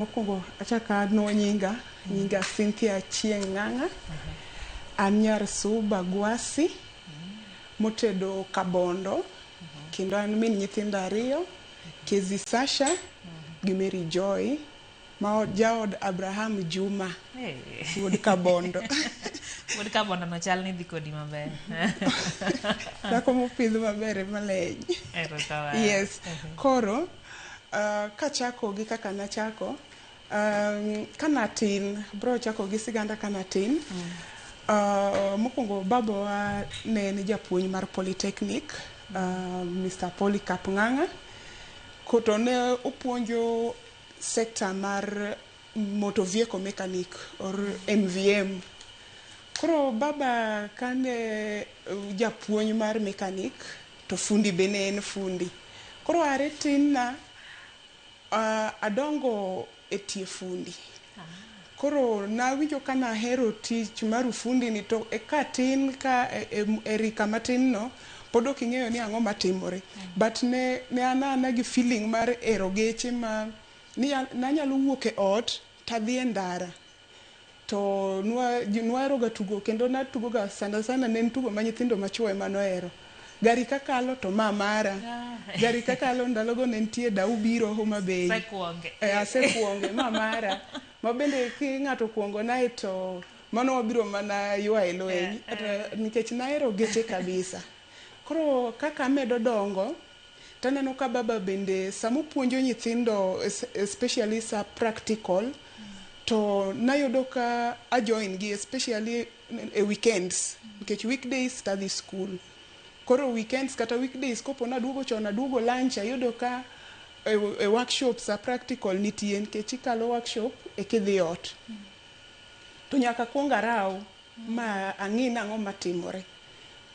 Mokwongo achak anwo nyinga, nyinga Cynthia Achieng' Ng'ang'a. An nyar Suba Gwasi motedo Kabondo kendo an min nyithindo ariyo, Kezi Sasha gi Mary Joy ma jaod Abraham Juma wuod Kabondo. Wuod Kabondo no chal ni dhi kodi maber. Dhako mopidh maber ema leny. Erokamano. Yes. Koro kachako gi kaka nachako, kanatin, bro chako gi siganda kanatin. Mokwongo babawa ne en japuonj mar Polytechnic, Mr. Polycarp Ng'ang'a. To ne opuonjo sector mar motor vehicle mechanic or MVM. Koro baba kane japuonj mar mechanic to fundi be ne en fundi. Koro are tin na adongo e tie fundi. Koro nawinjo ka nahero tich mar ufundi ni to katin ka e rika matin no pod ok ing'eyo ni ang'o matimore. But ne an ana gi feeling mar hero geche ma ni nanyalo wuok e ot tadhi e ndara to nwahero ga tugo kendo natugo ga sana sana ne en tugo ma nyithindo machuo ema nohero. Gari kakalo to ma mara. Gari kakalo ndalogo ne nitie dau biro Homa Bay. Isekuonge. Asekuonge ma mara. Ma bende ki ng'ato okuongo nae to mano wabiro mana ywaye lweny. Nikech nahero geche kabisa. Koro kaka amedo dongo, taneno ka baba bende samopuonjo nyithindo especially sa practical, to nayudo ka a join gi especially e weekends. Nikech weekdays tadhi school. Koro weekends kata weekdays kopo naduogo chon aduogo lunch ayudo ka e workshop sa practical nitie nikech ikalo workshop ekidhi ot. To nyaka kuong araw ma ang'i nang'o matimore.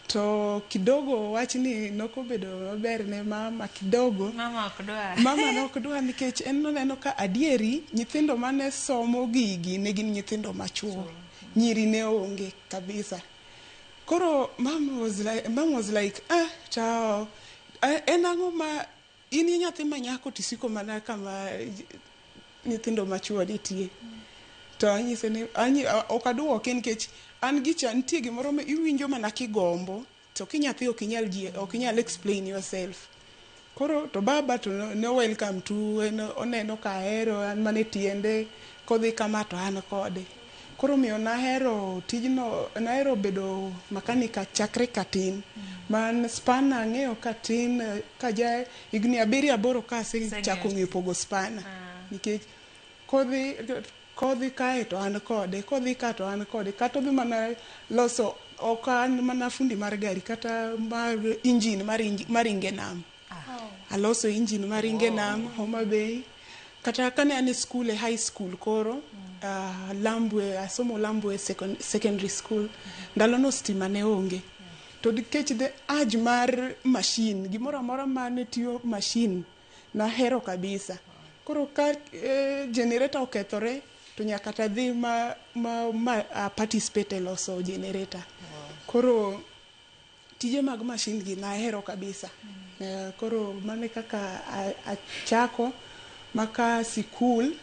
To kidogo wachni nokobedo maber ne mama kidogo. Mama ok dwar. Mama nok dwar nikech en noneno ka adieri nyithindo mane somo gigi ne gin nyithindo machuo. Nyiri ne onge kabisa. Koro mom was like, ah, to en ang'o ma in i nyathi ma nyako tisiko mana kama nyithindo machuo nitie. To anyise ni ok aduoke nikech an gicha nitie gimoro ma iwinjo mana kigombo to kinyathi ok inyal ji ok inyal explain yourself. Koro to baba to ne welcome to en oneno ka ahero an mana e tiende kodhi kama to an kode. Koro omiyo nahero tijno nahero bedo makanika chakre katin. Man spanner ang'eyo katin kaja higni abiriyo aboro ka asechako ng'eyo pogo spanner. Nikech kodhi kae to an kode, kodhi ka to an kode. Kata odhi mana loso ok an mana fundi mar gari kata mar engine maringe nam. Aloso engine maringe nam Homa Bay. Kata kane an e school e high school koro, Lambwe, asomo Lambwe Secondary School. Ndalono stima ne onge. To nikech the urge mar machine, gimoro amora mane tiyo machine, nahero kabisa. Koro ka generator okethore, to nyaka tadhi ma a participate e loso generator. Koro tije mag machine gi nahero kabisa. Koro mano e kaka achako maka sikul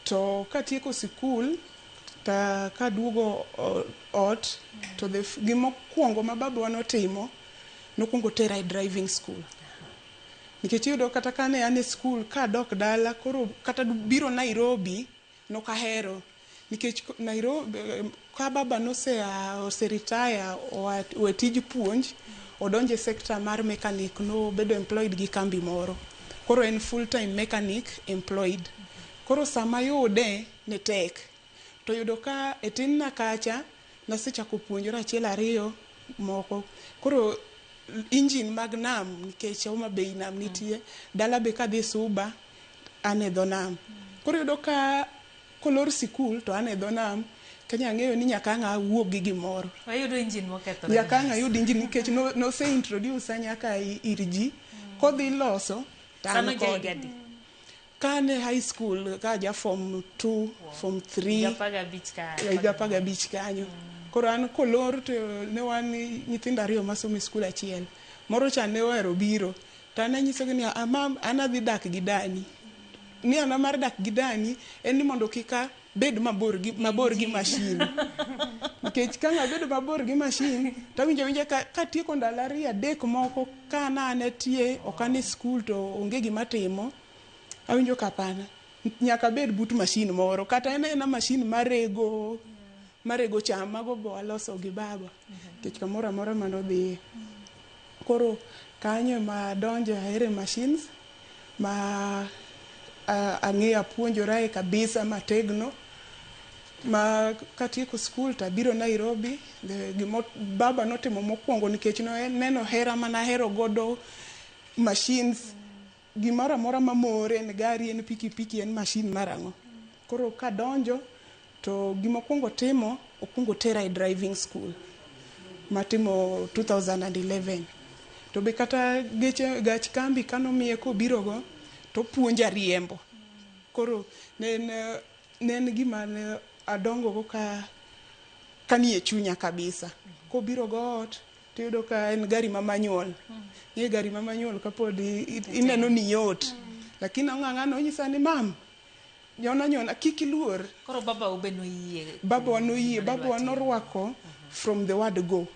to katieko sikul ta kaduogo ot to gimokwongo ma babawa notimo nokwongo tera e driving school. Nikech iyudo kata kane an e skul kadok dala koro kata biro Nairobi nokahero. Nikech Nairobi ka baba nosea ose retire oa tij puonj odonjo e sector mar mechanic nobedo employed gi kambi moro. Koro en full time mechanic employed. Koro sama yude ne tek. To yudo ka e tin na kacha nasechako puonjora achiel ariyo moko. Koro engine mag nam nikech Homa Bay nam nitie. Dala be kadhi Suba an e dho nam. Koro iyudo ka kolor sikul to an e dho nam Kenya ang'eyo ni nyaka ang' awuog gi gimoro. Wayudo engine mokethore. Nyaka ang' ayud engine nikech nose introduce nyaka ir ji. Kodhi loso to an Sano ja kode. higa adi? Ka an e high school ka aja form 2, form 3. Higa 15 ka. Higa 15 kanyo. Koro an kolor to ne wan nyithindo ariyo masomo e skul achiel. Moro cha ne ohero biro. To an anyisogi ni mam an adhi dak gi dani. Niana mar dak gi dani en ni mondo kik abed mabor gi mashin, nikech ka ng'a bedo mabor gi mashin tawinjo awinja ka katieko ndalo 2 3 moko ka an an e tie ok an e skul to onge gima timo, awinjo ka hapana, nyaka abed but mashin moro, kata en aena mashin marego cham. Mago be waloso gi baba, nikech kamoro amora manodhiye. Koro kanyo ema adonje ahere machines ma ang'eyo, apuonjora kabisa mategno. Ma katieko skul tabiro Nairobi. Gimo baba notimo mokwongo, nikech neno hera manahero godo machines, gimoro amora mamore, en gari, en pikipiki, en mashin mar ang'o. Koro kadonjo to gimokwongo timo, okwongo tera e driving school matimo 2011. To be kata geche gach kambi kanomiye kobirogo topuonja riembo. Koro ne en gima ne adongo go ka kanie chunya kabisa. Kobiro go ot tiyudo ka en gari ma manual. Ing'e gari ma manual kapod ineno ni yot, lakini ong'ang'a onyisa ni, "Mam, nyona nyona, kik iluor." Koro baba u be noyie? Babawa noyie. Gima Babawa nidwa timo. Norwako from the word go.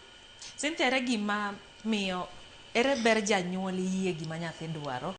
Cynthia, ere gima miyo, ere ber janyuol yie gima nyathi dwaro?